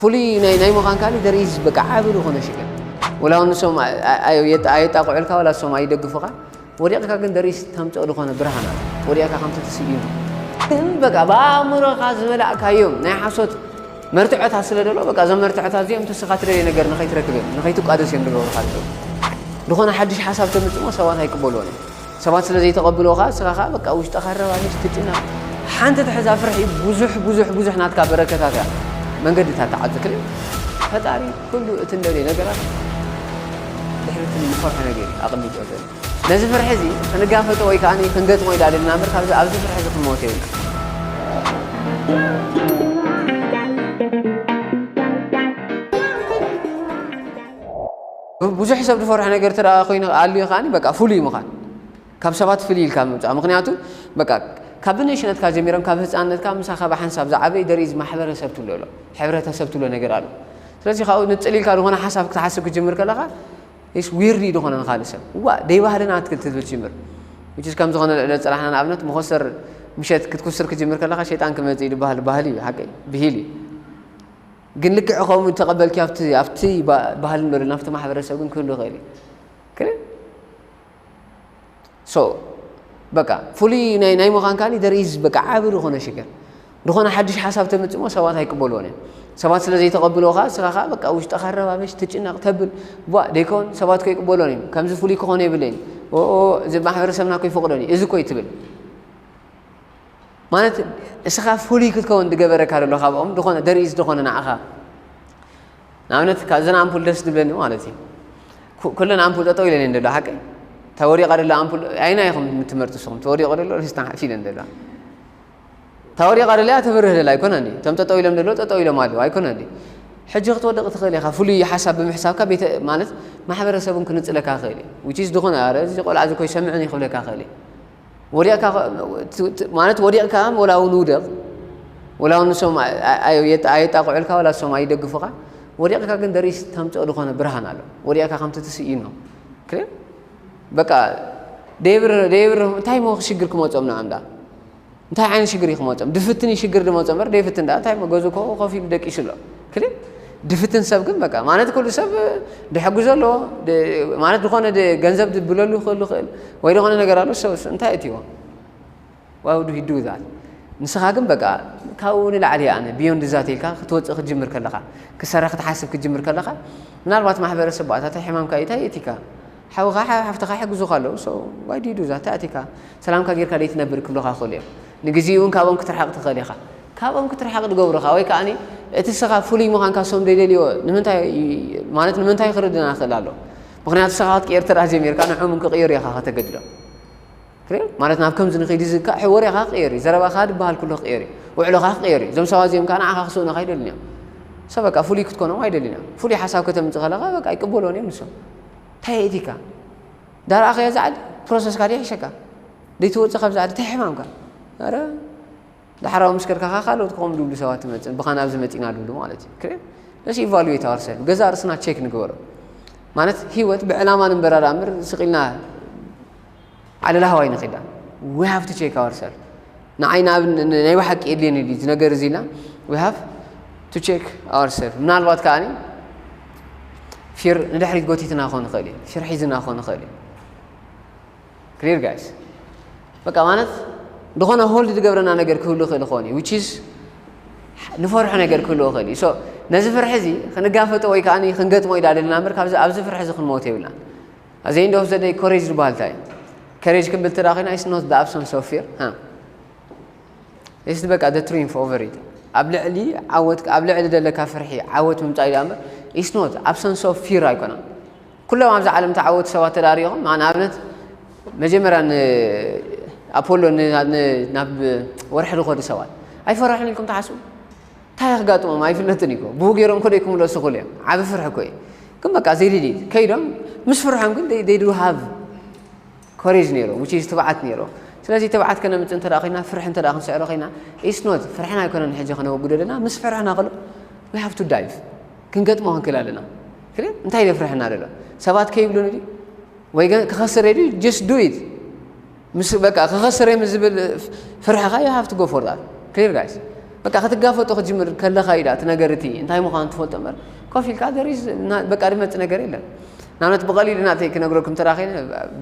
ፍሉይ ናይ ናይ ምዃንካ there is በቃ ዓቢ ዝኾነ ሽግር። ወላ እውን ንሶም ኣየጣቕዑልካ፣ ወላ ንሶም ኣይደግፉኻ፣ ወዲቕካ ግን there is ተምፅኦ ዝኾነ ብርሃን ኣሎ። ወዲቕካ ከምቲ ትስኢኑ ግን በቃ ብኣእምሮኻ ዝመላእካዮም ናይ ሓሶት መርትዖታት ስለ ደሎ በቃ እዞም መርትዖታት እዚኦም ንስኻ ትደልዮ ነገር ንኸይትረክብ እዮም፣ ንኸይትቋደስ እዮም ዝገብሩኻ ዘለዉ። ዝኾነ ሓድሽ ሓሳብ ተምፅሞ ሰባት ኣይቅበልዎን እዮም። ሰባት ስለ ዘይተቐብልዎ ከዓ ንስኻ ከዓ በቃ ውሽጥኻ ረባሽ ትጭነቕ። ሓንቲ ትሕዛ ፍርሒ ብዙሕ ብዙሕ ብዙሕ ናትካ በረከታት እያ መንገድታት ትዓጽ። ክልእ ፈጣሪ ኩሉ እቲ እንደልዮ ነገራት ድሕሪ እቲ ንፈርሖ ነገር እዩ ኣቐሚጥዎ ዘሎ። ነዚ ፍርሒ እዚ ክንጋፈጦ ወይ ከዓ ክንገጥሞ ኢዳ ደልና እምበር ካብዚ ኣብዚ ፍርሒ እዚ ክንመውት የብልና። ብዙሕ ሰብ ዝፈርሖ ነገር ተደኣ ኮይኑ ኣልዩ ከዓኒ በቃ ፍሉይ ምዃን። ካብ ሰባት ፍልይ ኢልካ ምምፃእ። ምኽንያቱ በቃ ካብ ብንእሽነትካ ጀሚሮም ካብ ህፃንነትካ ምሳኻ ብሓንሳብ ዝዓበዩ there is ማሕበረሰብ ትብሎ ኣሎ፣ ሕብረተሰብ ትብሎ ነገር ኣሎ። ስለዚ ካብኡ ንፅል ኢልካ ዝኾነ ሓሳብ ክትሓስብ ክትጅምር ከለኻ is weird ዝኾነ ንኻልእ ሰብ እዋ ደይ ባህልና ትክል ትብል ትጅምር። Which is ከም ዝኾነ ለፀላሕና ንኣብነት መኾሰር ምሸት ክትኩስር ክትጅምር ከለኻ ሸይጣን ክመፅእ እዩ ዝበሃል ባህሊ እዩ፣ ሓቂ ብሂል እዩ። ግን ልክዕ ከምኡ ተቐበልኪ ኣብቲ ኣብቲ ባ- ባህሊ ንበሉ ናብቲ ማሕበረሰብ ግን ክህሉ ይኽእል እዩ። ክልል so በቃ ፍሉይ ናይ ናይ ምዃንካ there is በቃ ዓቢ ዝኾነ ሽግር። ዝኾነ ሓድሽ ሓሳብ ተምፅሞ ሰባት ኣይቅበልዎን እዮም። ሰባት ስለ ዘይተቐብልዎ ከዓ ንስኻ ከዓ በቃ ውሽጥኻ ረባበሽ ትጭነቕ ተብል ቧ ደይኮን ሰባት እኮ ይቅበልዎን እዮም። ከምዚ ፍሉይ ክኾነ የብለይን። ኦ ኦ፣ እዚ ማሕበረሰብና እኮ ይፈቕዶን እዩ እዚ እኮ እዩ ትብል። ማለት እስኻ ፍሉይ ክትከውን ዝገበረካ ዘሎ ካብኦም ዝኾነ there is ዝኾነ ንዓኻ ንኣብነት ካብ እዘን ኣምፑል ደስ ዝብለኒ ማለት እዩ ኩ- ኩለን ኣምፑል ጠጠው ኢለን እየን ዘለዋ ሓቀይ ተወሪቓ ደላ ኣምፑል ኣይና ኢኹም ትመርጡ ስኹም ተወሪቑ ደሎ ሪስታ ሓፊ ኢለን ዘለዋ ተወሪቓ ደላ እያ ትብርህ ደላ ኣይኮነን ድዩ እቶም ጠጠው ኢሎም ደሎ ጠጠው ኢሎም ኣለዉ ኣይኮነን ድዩ ሕጂ ክትወድቕ ትኽእል ኢኻ ፍሉይ ሓሳብ ብምሕሳብካ ቤተ ማለት ማሕበረሰብ እውን ክንፅለካ ክእል እዩ which is ዝኾነ ኣረ እዚ ቆልዓ እዚ እኮ ይሰምዕን ይኽብለካ ክእል እዩ ወዲቕካ ማለት ወዲቕካ ወላ እውን ውደቕ ወላ እውን ንሶም ኣየጣቕዑልካ ወላ ንሶም ኣይደግፉኻ ወዲቕካ ግን there is ተምፅኦ ዝኾነ ብርሃን ኣሎ ወዲቕካ ከምቲ ትስኢኖ ክልል በቃ ደይብር ደይብር እንታይ ሞ ሽግር ክመፅኦም ንዖም ዳ እንታይ ዓይነት ሽግር እዩ ክመፅኦም ድፍትን እዩ ሽግር ዝመፅኦ እምበር ደይፍትን ዳ እንታይ ሞ ገዙ ኮ ኮፍ ኢሉ ደቂሱ ኣሎ ክልል ድፍትን ሰብ ግን በቃ ማለት ኩሉ ሰብ ድሕግዞ ኣለዎ ማለት ዝኾነ ገንዘብ ድብለሉ ክህሉ ይኽእል ወይ ዝኾነ ነገር ኣሎ ሰው እንታይ እትዎ ዋው ዱ ሂዱ ዛት ንስኻ ግን በቃ ካብኡ ንላዕሊ ኣነ beyond that ኢልካ ክትወፅእ ክትጅምር ከለኻ ክሰራ ክትሓስብ ክትጅምር ከለኻ ምናልባት ማሕበረሰብ ባእታታ ሕማምካ እንታይ እቲካ ሓውኻ ሓፍትኻ ይሕግዙኻ ኣለዉ so why do you do that እንታይ እቲካ ሰላምካ ጌርካ ደይትነብር ክብሉኻ ክኽእሉ እዮም ንግዜኡ እውን ካብኦም ክትርሓቕ ትኽእል ኢኻ ካብኦም ክትርሓቕ ዝገብሩኻ ወይ ከዓ እቲ ስኻ ፍሉይ ምዃንካ ሶም ዘይደልዮ ንምንታይ ማለት ንምንታይ ክርድና ክእል ኣሎ ምክንያቱ ስኻ ክትቅየር ተዳ ጀሚርካ ንዕም ክቕየሩ ኢኻ ከተገድሎም ክሬ ማለት ናብ ከምዚ ንኸይድ ዝካ ወሬኻ ክቕየር እዩ ዘረባኻ ዝበሃል ኩሉ ክቕየር እዩ ውዕሎኻ ክቕየር እዩ እዞም ሰባት እዚኦም ከዓ ንዓኻ ክስእኑኻ ኣይደልን እዮም ሰብ በቃ ፍሉይ ክትኮኖም ኣይደልን እዮም ፍሉይ ሓሳብ ከተምፅእ ከለኻ በቃ ይቅበሎን እዮም ንሶም እንታይ እቲካ ዳርኣኸዮ ዝዓል ፕሮሰስካ ዲ ይሕሸካ ደይትወፅእ ካብ ዝዓል እንታይ ሕማምካ ረ ዳሕራዊ ምስ ከድካ ካልኦት ክኾም ድብሉ ሰባት ትመፅእ ብኻ ናብዚ መፂና ድብሉ ማለት እዩ ክሬ ነስ ኢቫሉዌት ኣወርሰልፍ ገዛ ርእስና ቼክ ንግበሮ ማለት ህይወት ብዕላማ ንንበራዳ እምበር ስቕ ኢልና ዓለላ ሃዋይ ንኺዳ we have to check ourselves ንዓይ ናብ ናይ ብሓቂ የድልየኒ ድዩ እዚ ነገር እዚ ኢልና we have to check ourselves ምናልባት ከዓኒ ፊር ንድሕሪት ጎቲትና ክኾን ይኽእል እዩ ፊር ሒዝና ክኾን ይኽእል እዩ clear guys በቃ ማለት ዝኾነ hold ዝገብረና ነገር ክህሉ ይኽእል ይኸውን እዩ which is ንፈርሖ ነገር ክህልዎ ይኽእል እዩ so ነዚ ፍርሒ እዚ ክንጋፈጦ ወይ ከዓ ክንገጥሞ ኢዳ ደልና እምበር ኣብዚ ፍርሒ እዚ ክንመውት የብልና At the end of the day courage ዝበሃል እንታይ እዩ? Courage ክንብል ተዳ ኮይና is not the absence of fear huh? It's በቃ the triumph over it ኣብ ልዕሊ ዓወት ኣብ ልዕሊ ዘለካ ፍርሒ ዓወት ምምፃእ እዩ እምበር is not absence of fear ኣይኮነን ኩሎም ኣብዚ ዓለም ተዓወቱ ሰባት ተዳሪኹም ንኣብነት መጀመርያ ኣፖሎ ናብ ወርሒ ዝኸዱ ሰባት ኣይፈረሑን ኢልኩም ትሓስቡ እንታይ ክጋጥሞም ኣይፍለጥን እዩ ብኡ ገይሮም ኮደ ክምለሱ ክእሉ እዮም ዓብ ፍርሒ እኮ እዩ ግን በቃ ዘይድልት ከይዶም ምስ ፍርሖም ግን they do have courage ነይሮም which is ትብዓት ነይሮም ስለዚ ትብዓት ከነምፅእ እንተ ኮይና ፍርሒ እንተ ክንስዕሮ ኮይና it's not ፍርሕና ኣይኮነን ሕጂ ከነወግዶ ኣለና ምስ ፍርሕና ከሎ we have to dive ክንገጥሞ ክንክእል ኣለና ክደ እንታይ ደ ፍርሕና ደሎ ሰባት ከይብሉን ድዩ ወይ ክኸስር ድዩ just do it ምስ በቃ ክኸስር ምስ ዝብል ፍርሕኻ you have to go for that clear guys በቃ ክትጋፈጦ ክትጅምር ከለኻ እዩ እቲ ነገር እቲ እንታይ ምዃኑ ትፈልጦ እምበር ኮፍ ኢልካ there is በቃ ድመፅ ነገር የለን። ንኣብነት ብቐሊሉ ናተይ ክነግረኩም ተራኺነ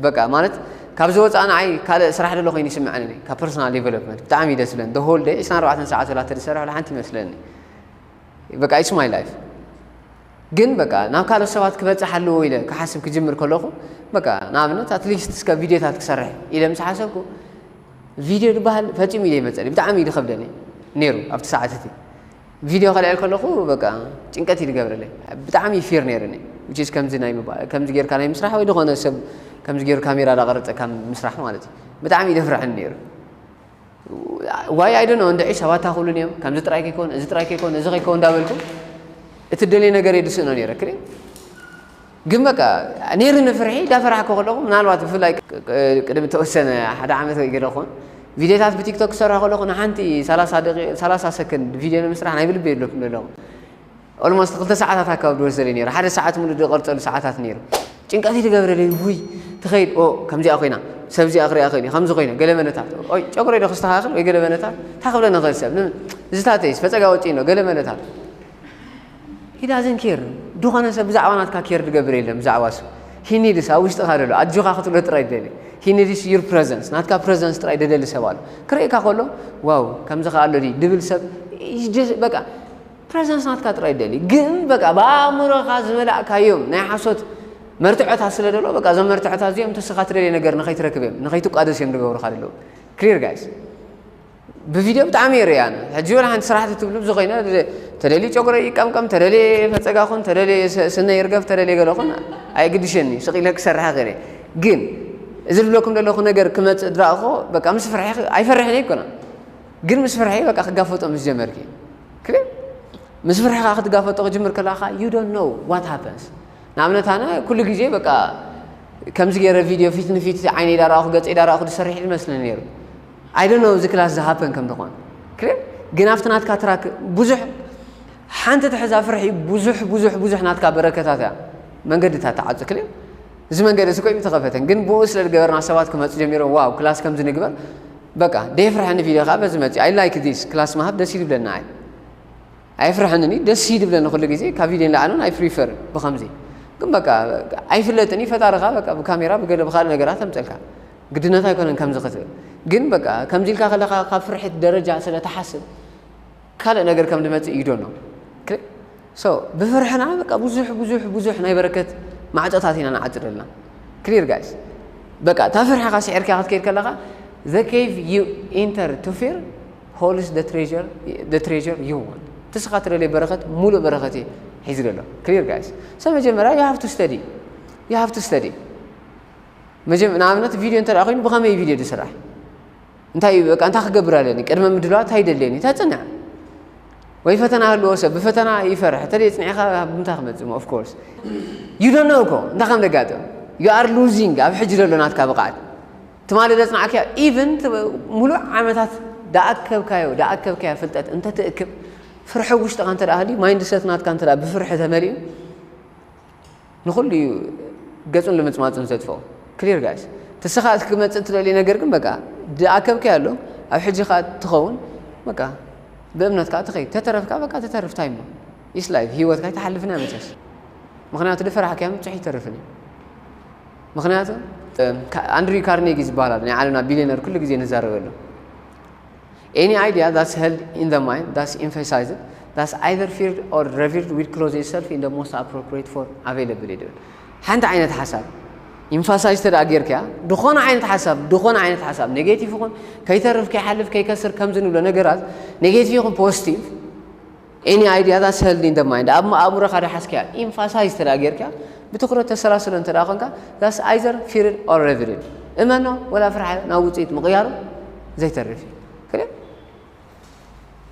በቃ ማለት ካብ ዝወፃእ ንዓይ ካልእ ስራሕ ደሎ ኮይኑ ይስምዐኒ ካብ personal development ብጣዕሚ ደስ ብለን the whole day ዕስራን ኣርባዕተን ሰዓት ወላ ተድሰርሕ ሓንቲ ይመስለኒ በቃ it's my life። ግን በቃ ናብ ካልኦት ሰባት ክበፅሕ ኣለዎ ኢለ ክሓስብ ክጅምር ከለኹ በቃ ንኣብነት at least እስከ ቪድዮታት ክሰርሕ ኢለ ምስ ሓሰብኩ ቪድዮ ዝበሃል ፈፂሙ ኢለ ይመፀኒ ብጣዕሚ እዩ ዝኸብደኒ ነይሩ ኣብቲ ሰዓት እቲ ቪድዮ ከልዕል ከለኹ በቃ ጭንቀት እዩ ዝገብረለይ ብጣዕሚ ፊር ነይርኒ ከምዚ ጌርካ ናይ ምስራሕ ወይ ዝኾነ ሰብ ከምዚ ገይሩ ካሜራ ዳቐረፀካ ምስራሕ ማለት እዩ ብጣዕሚ እዩ ዘፍርሐኒ ነይሩ ዋይ ኣይደኖ እንድዒ ሰባት ታኽሉን እዮም ከምዚ ጥራይ ከይኮን እዚ ጥራይ ከይኮን እዚ ከይኮን እንዳበልኩ እቲ ደልየ ነገር እየ ድስእኖ ነይረ ክሪም ግን በቃ ነይርኒ ፍርሒ እንዳፈራሕኩ ከለኹ ምናልባት ብፍላይ ቅድሚ ተወሰነ ሓደ ዓመት ወይ ገለ ኹን ቪድዮታት ብቲክቶክ ክሰርሖ ከለኹ ንሓንቲ ሰላሳ ሰከንድ ቪድዮ ንምስራሕ ናይ ብልቢ የብለኩም ዘለኹ ኦልሞስት ክልተ ሰዓታት ኣካባቢ ዝወስደለይ ነይሩ ሓደ ሰዓት ሙሉ ዝቐርፀሉ ሰዓታት ነይሩ ጭንቀት ይትገብረለይ ውይ ትኸይድ ኦ ከምዚኣ ኮይና ሰብዚኣ ክሪኣ ክእል ከምዚ ኮይነ ገለ መለታት ኦይ ጨጉረይ ዶ ክስተኻኽል ወይ ገለ መለታት እንታይ ክብለኒ ክእል ሰብ ዝታተይስ ፈፀጋ ወፂ ኖ ገለ መለታት ሂዳዝን ኬር ዝኾነ ሰብ ብዛዕባ ናትካ ኬር ዝገብር የለን ብዛዕባ ሱ ሂኒድስ ኣብ ውሽጥኻ ደሎ ኣጆኻ ክትብሎ ጥራይ ደሊ ሂኒድስ ዩር ፕረዘንስ ናትካ ፕረዘንስ ጥራይ ደደሊ ሰብ ኣሎ ክርእየካ ከሎ ዋው ከምዚ ከኣ ኣሎ ድብል ሰብ በቃ ፕረዘንስ ናትካ ጥራይ ደሊ ግን በቃ ብኣእምሮኻ ዝመላእካዮም ናይ ሓሶት መርትዖታት ስለ ደሎ በቃ እዞም መርትዖታት እዚኦም ተስኻ ትደልየ ነገር ንኸይትረክብ እዮም ንኸይትቋደስ እዮም ዝገብሩኻ ደለዉ ክሊር ጋይስ ብቪድዮ ብጣዕሚ እየ ርእያ ሕጂ ወላ ሓንቲ ስራሕ ትብሉ ብዝኾይነ ተደልዩ ጨጉረ ይቀምቀም ተደልየ ፈፀጋ ኹን ተደልየ ስነ ይርገፍ ተደልየ ገለ ኹን ኣይግድሸኒ ስቕ ኢለ ክሰርሐ ክእለ ግን እዚ ዝብለኩም ዘለኹ ነገር ክመፅእ ድራእኹ በቃ ምስ ፍርሒ ኣይፈርሕን ኣይኮና ግን ምስ ፍርሒ በቃ ክጋፈጦ ምስ ጀመርኪ ክልም ምስ ፍርሕኻ ክትጋፈጦ ክጅምር ከለኻ you don't know what happens ንኣብነት ኣነ ኩሉ ግዜ በቃ ከምዚ ገይረ ቪድዮ ፊት ንፊት ዓይነይ ዳራእኹ ገፀይ ዳራእኹ ዝሰርሕ ዝመስለኒ ነይሩ I don't know እዚ ክላስ ዝሃፐን ከም ዝኾን ክልም ግን ኣብቲ ናትካ ትራክ ብዙሕ ሓንቲ ትሕዛ ፍርሒ ብዙሕ ብዙሕ ብዙሕ ናትካ በረከታት እያ መንገድታት ተዓፁ ክልም እዚ መንገዲ እዚ ኮይኑ ተኸፈተን ግን ብኡ ስለ ዝገበርና ሰባት ክመፁ ጀሚሮም ዋው ክላስ ከምዚ ንግበር በቃ ደየፍርሐኒ ቪድዮ ከዓ በዚ መፂ I like this ክላስ ምሃብ ደስ ይብለኒ ኣይ ኣይፍርሐንኒ ደስ ይድብለኒ ኩሉ ግዜ ካብ ቪድዮ ንላዕልን ኣይ ፕሪፈር ብከምዚ ግን በቃ ኣይፍለጥን እዩ ፈጣሪ ከዓ በቃ ብካሜራ ብገለ ብካልእ ነገራት ተምፀልካ ግድነት ኣይኮነን ከምዚ ክትብል ግን በቃ ከምዚ ኢልካ ከለካ ካብ ፍርሒት ደረጃ ስለ ትሓስብ ካልእ ነገር ከም ዝመፅእ ይዶ ነው ብፍርሕና በቃ ብዙሕ ብዙሕ ብዙሕ ናይ በረከት ማዕፆታት ኢና ንዓፅደልና ክሊር ጋይስ በቃ እታ ፍርሕኻ ስዒርካ ክትከይድ ከለካ the cave you enter to fear holds the treasure the treasure you want ትስኻ ትደልየ በረከት ሙሉእ በረከት እዩ ሒዙ ዘሎ ክሊር ጋይስ so መጀመርያ you have to study you have to study ንኣብነት ቪድዮ እንተ ኮይኑ ብኸመይ ቪድዮ ዝስራሕ እንታይ እዩ በቃ እንታይ ክገብር ኣለኒ ቅድመ ምድላዋት እንታይ ይደልየኒ እንታይ ፅንዕ ወይ ፈተና ህልዎ ሰብ ብፈተና ይፈርሕ እንተ ፅኒዕካ ብምንታይ ክመፅእ of course you don't know እኮ እንታይ ከም ደጋጥም you are losing ኣብ ሕጂ ዘሎ ናትካ ብቕዓት ትማሊ ዘፅናዕካዮ even ሙሉእ ዓመታት ዳኣከብካዮ ዳኣከብካዮ ፍልጠት እንተ ትእክብ ፍርሒ ውሽጥኻ እንተ ሃልዩ ማይንድሰት ናትካ እንተ ብፍርሒ ተመሊኡ ንኹሉ እዩ ገጹን ልምጽማጹን ዘጥፍኦ ክሊር ጋይስ ትስኻ ክመጽእ ትደልዩ ነገር ግን በቃ ድኣከብካ ኣሎ ኣብ ሕጂ ኸዓ ትኸውን በቃ ብእምነት ከዓ ትኸይድ ተተረፍካ በቃ ትተርፍ ታይሞ ኢስ ላይፍ ህይወትካ ይትሓልፍና መቸስ ምክንያቱ ድፈራሕካዮ ምብፅሑ ይተርፍን እዩ ምክንያቱ ኣንድሪ ካርኔጊ ዝበሃል ኣሎ ናይ ዓለምና ቢሊዮነር ኩሉ ግዜ ንዛረበሉ Any idea that's held in the mind that's emphasized that's either feared or revered will close itself in the most appropriate form available ይብል። ሓንቲ ዓይነት ሓሳብ ኢምፋሳይዝ ተደኣ ጌርካያ ዝኾነ ዓይነት ሓሳብ ዝኾነ ዓይነት ሓሳብ ኔጌቲቭ ይኹን ከይተርፍ ከይሓልፍ ከይከስር ከምዚ ንብሎ ነገራት ኔጌቲቭ ይኹን ፖዚቲቭ any idea that's held in the mind ኣብ ኣእምሮኻ ደሓዝካያ ኢምፋሳይዝ ተደኣ ጌርካያ ብትኹረት ተሰላስሎ እንተ ደኣ ኮንካ that's either feared or revered እመኖ ወላ ፍርሓዮ ናብ ውፅኢት ምቕያሩ ዘይተርፍ እዩ። ክልእ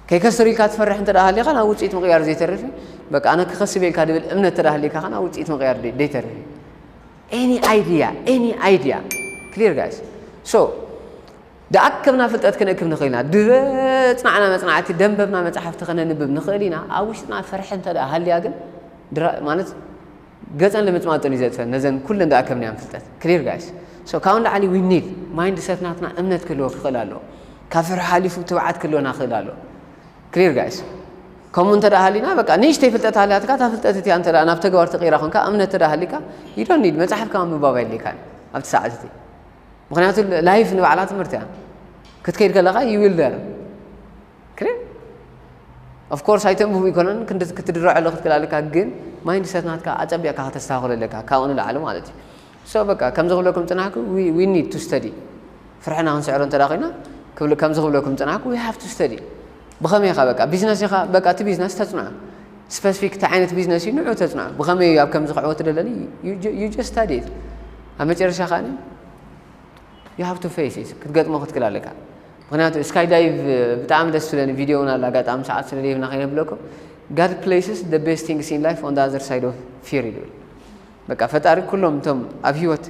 ከይከስር ኢልካ ትፈርሕ እንተ ደኣ ሃሊኻ ናብ ውፅኢት ምቕያር ዘይተርፍ እዩ። በቃ ኣነ ክኸስብ ኢልካ ድብል እምነት እንተ ደኣ ሃሊካ ከ ናብ ውፅኢት ምቕያር ደይ- ደይተርፍ እዩ። Any idea any idea clear guys so ደኣከብና ፍልጠት ክንእክብ ንኽእል ኢና ድበፅናዕና መፅናዕቲ ደንበብና መፅሓፍቲ ከነንብብ ንኽእል ኢና ኣብ ውሽጥና ፍርሒ እንተ ደኣ ሃልያ ግን ድራ- ማለት ገፀን ልምፅማጥን እዩ ዘጥፈን ነዘን ኩለን ዝኣከብናያን ፍልጠት ክሊር ጋይስ ሶ ካብኡ ንላዕሊ we need ማይንድ ሰት ናትና እምነት ክህልዎ ክኽእል ኣለዎ ካብ ፍርሒ ሓሊፉ ትብዓት ክህልወና ክኽእል ኣለዎ Clear, guys? ከምኡ እንተ ደኣ ሃሊና፣ በቃ ንእሽተይ ፍልጠት ሃልያትካ፣ እታ ፍልጠት እቲኣ እንተ ደኣ ናብ ተግባር ተቐይራ ኾንካ፣ እምነት እንተ ደኣ ሃሊካ፣ you don't need መጽሓፍ ከማን ምንባብ ኣየድልየካን ኣብቲ ሰዓት እቲ። ምኽንያቱ፣ ላይፍ ንባዕላ ትምህርቲ እያ። ክትከይድ ከለኻ you will learn። Clear? Of course ኣይተንብቡ ይኮነን ክትድረዐሉ ክትክእል ኣለካ፣ ግን ማይንድሰት ናትካ ኣጸቢቕካ ከተስተኻኽሎ ኣለካ፣ ካብኡ ንላዕሊ ማለት እዩ። So በቃ ከምዚ ክብለኩም ጽናሕኩ፣ we need to study። ፍርሕና ክንስዕሮ እንተ ኮይና፣ ከምዚ ክብለኩም ጽናሕኩ፣ we have to study። ብኸመይ ኢኻ በቃ ቢዝነስ ኢኻ፣ በቃ እቲ ቢዝነስ ተጽንዖ፣ ስፐሲፊክ እንታይ ዓይነት ቢዝነስ እዩ ንዑ ተጽንዖ፣ ብኸመይ እዩ ኣብ ከምዚ ክዕወት ደለኒ፣ you just study it። ኣብ መጨረሻ ከኣ you have to face it፣ ክትገጥሞ ክትክእል ኣለካ። ምክንያቱ ስካይ ዳይቭ ብጣዕሚ ደስ ትብለኒ ቪድዮ እውን ኣላ፣ ኣጋጣሚ ሰዓት ስለ ዘይብና ከይነብለኩም። God places the best things in life on the other side of fear ይብል። በቃ ፈጣሪ ኩሎም እቶም ኣብ ህይወት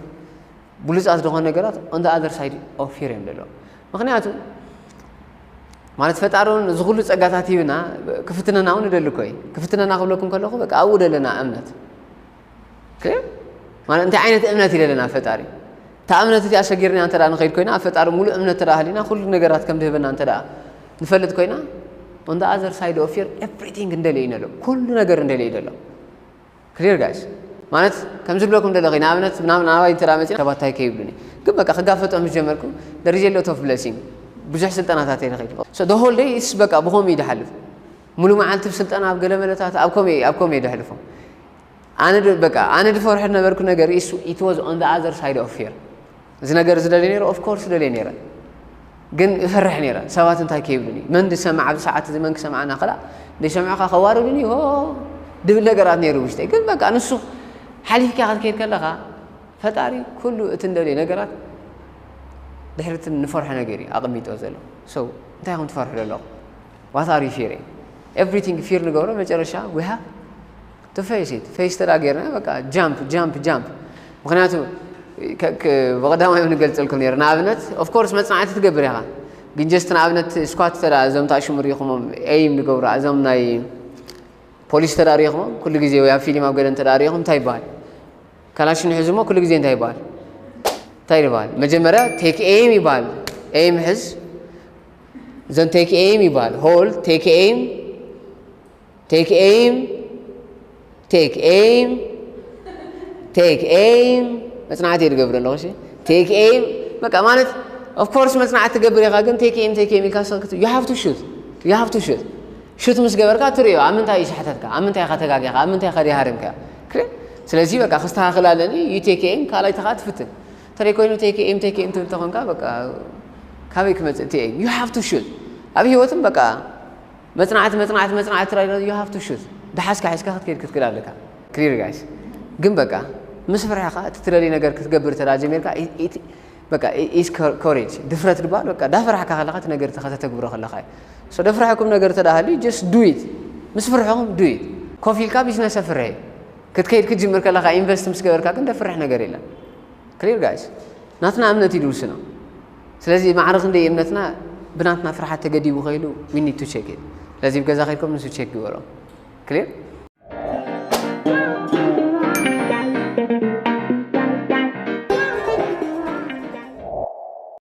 ብሉፃት ዝኾኑ ነገራት on the other side of fear እዮም ዘለዉ። ምክንያቱ ማለት ፈጣሪ እውን እዚ ኩሉ ፀጋታት ሂብና ክፍትነና እውን ይደሊ እኮ እዩ። ክፍትነና ክብለኩም ከለኹ በቃ ኣብኡ ደለና እምነት። ማለት እንታይ ዓይነት እምነት ይደለና ፈጣሪ? እታ እምነት እቲኣ ሰጊርና እንተ ንኸይድ ኮይና፣ ኣብ ፈጣሪ ሙሉእ እምነት እንተ ሃሊና፣ ኩሉ ነገራት ከም ዝህበና እንተ ንፈልጥ ኮይና፣ on the other side of fear everything እንደልየ እዩ ነሎ። ኩሉ ነገር እንደልየ እዩ ዘሎ። Clear, guys? ማለት ከምዚ ዝብለኩም ደለኹ ንኣብነት ናብ ናባይ እንተ መፂና ሰባት እንታይ ከይብሉኒ፣ ግን በቃ ክጋፈጦም ምስ ጀመርኩ there is a lot of blessing። ብዙሕ ስልጠናታት እየ ንኸይድ። So the whole day is በቃ ብኸምኡ እዩ ድሓልፍ። ሙሉ መዓልቲ ብስልጠና ኣብ ገለመለታት ኣብ ከምኡ እየ፣ ኣብ ከምኡ እየ ድሕልፎ። ኣነ ድ- በቃ ኣነ ድፈርሖ ነበርኩ ነገር is it was on the other side of fear። እዚ ነገር ዝደልየ ነይረ፣ of course ደልየ ነይረ፣ ግን እፈርሕ ነይረ። ሰባት እንታይ ከይብሉኒ፣ መን ዝሰማዕ ኣብዚ ሰዓት እዚ መን ክሰምዓና፣ ከላ ዘይሰምዑኻ ከዋርዱኒ ሆ ድብል ነገራት ነይሩ ውሽጠይ። ግን በቃ ንሱ ሓሊፍካ ክትከይድ ከለኻ ፈጣሪ ኩሉ እቲ እንደልየ ነገራት ድሕሪ እቲ ንፈርሖ ነገር እዩ ኣቐሚጦ ዘሎ። So እንታይ ኢኹም ትፈርሑ ዘለኹም? What are you fearing? Everything fear ንገብሮ መጨረሻ we have to face it። ፌስ ተዳ ጌርና በቃ ጃምፕ ጃምፕ ጃምፕ። ምክንያቱ ከ- ከ- ብቐዳማይ እውን ንገልፀልኩም ነይሩ። ንኣብነት of course መፅናዕቲ ትገብር ኢኻ፣ ግን ጀስት ንኣብነት ስኳት ተዳ እዞም ታሽሙ ሪኹሞም ኤይም ንገብሩ እዞም ናይ ፖሊስ ተዳ ሪኹሞም ኩሉ ግዜ ወይ ኣብ ፊልም ኣብ ገለ እንተ ሪኹም እንታይ ይበሃል? ካላሽን ሒዙሞ ኩሉ ግዜ እንታይ ይበሃል? እንታይ ይበሃል? መጀመርያ ቴክ ኤይም ይበሃል። ኤይም ሕዝ፣ ዘን ቴክ ኤይም ይበሃል። ሆል፣ ቴክ ኤይም፣ ቴክ ኤይም፣ ቴክ ኤይም፣ ቴክ ኤይም። መጽናዕቲ እየ ዝገብር ኣለኹ። እሺ፣ ቴክ ኤይም በቃ ማለት of course መጽናዕቲ ትገብር ኢኻ፣ ግን ቴክ ኤይም ቴክ ኤይም ኢልካ ሰክት you have to shoot፣ you have to shoot። ሹት ምስ ገበርካ ትርእዮ ኣብ ምንታይ እዩ ስሕተትካ፣ ኣብ ምንታይ ኢኻ ተጋጊኻ፣ ኣብ ምንታይ ኢኻ ድሃርምካ። ክሊር። ስለዚ በቃ ክስተኻኸል ኣለኒ። You take aim፣ ካልኣይቲ ከዓ ትፍትን። ተለይ ኮይኑ ቴክ ኤይም ቴክ ኤይም ትብል ተኾንካ በቃ ካበይ ክመጽእ እቲ ኤይም? You have to shoot። ኣብ ህይወትም በቃ መጽናዕቲ መጽናዕቲ መጽናዕቲ ትራይ you have to shoot። ደሓስካ ሒዝካ ክትከይድ ክትክእል ኣለካ። ክሊር ጋይስ። ግን በቃ ምስ ፍርሕኻ እቲ ትደልዩ ነገር ክትገብር ተዳ ጀሚርካ በቃ is courage፣ ድፍረት ዝበሃል በቃ ዳፈራሕካ ከለኻ እቲ ነገር ከተተግብሮ ከለኻ እዩ። So ደፍራሕኩም ነገር ተዳሃልዩ just do it። ምስ ፍርሕኹም do it። ኮፍ ኢልካ ቢዝነስ ኣፍርሕ። ክትከይድ ክትጅምር ከለኻ ኢንቨስት ምስ ገበርካ ግን ደፍርሕ ነገር የለን። ክሊር ጋይስ። ናትና እምነት እዩ ዝውስኖ። ስለዚ ማዕረ ክንደይ እምነትና ብናትና ፍርሓት ተገዲቡ ከይሉ we need to check it። ስለዚ ብገዛ ከይድኩም ንሱ ቸክ ግበሮ። ክሊር።